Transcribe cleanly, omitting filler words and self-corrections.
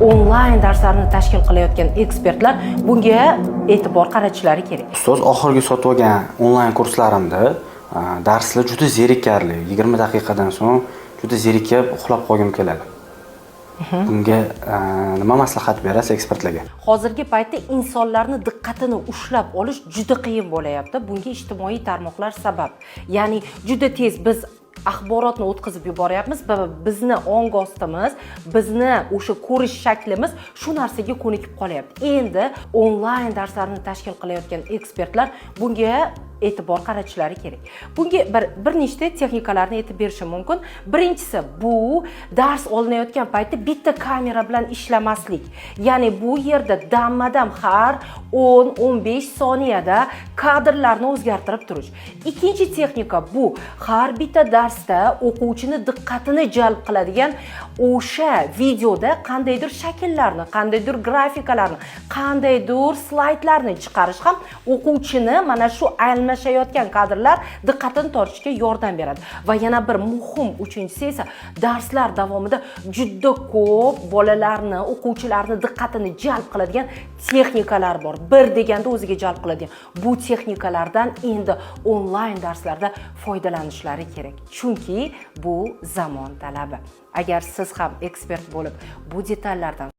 Onlayn darslarni tashkil qilayotgan ekspertlar bunga e'tibor qaratishlari kerak. Ustoz, oxirgi sotib olgan onlayn kurslarimda darslar juda zerikarli. 20 daqiqadan so'ng juda zerikib, uxlab qolgim keladi. Bunga nima maslahat berasiz ekspertlarga? Hozirgi paytda insonlarni diqqatini ushlab olish juda qiyin bo'layapti. Bunga ijtimoiy tarmoqlar sabab. Ya'ni juda tez biz axborotni o'tkazib yuboryapmiz va bizni ong ostimiz, bizni o'sha ko'rish shaklimiz shu narsaga ko'nikib qolyapti. Endi onlayn darslarni tashkil qilayotgan ekspertlar bunga e'tibor qaratishlari kerak. Bunga bir nechta texnikalarni aytib berishim mumkin. Birinchisi, bu dars olinayotgan paytda bitta kamera bilan ishlamaslik. Ya'ni bu yerda damma-dam har 10-15 soniyada kadrlarni o'zgartirib turish. Ikkinchi texnika, bu har bitta darsda o'quvchini diqqatini jalb qiladigan o'sha videoda qandaydir shakllarni, qandaydir grafikalarni, qandaydir slaydlarni chiqarish ham o'quvchini mana shu almashayotgan kadrlar diqqatini tortishga yordam beradi. Va yana bir muhim uchinchisi esa, darslar davomida juda ko'p bolalarni, o'quvchilarni diqqatini jalb qiladigan texnikalar bor. Bir deganda o'ziga jalb qiladigan. Bu texnikalardan endi onlayn darslarda foydalanishlari kerak. Chunki bu zamon talabi. Agar siz ham ekspert bo'lib, bu detallardan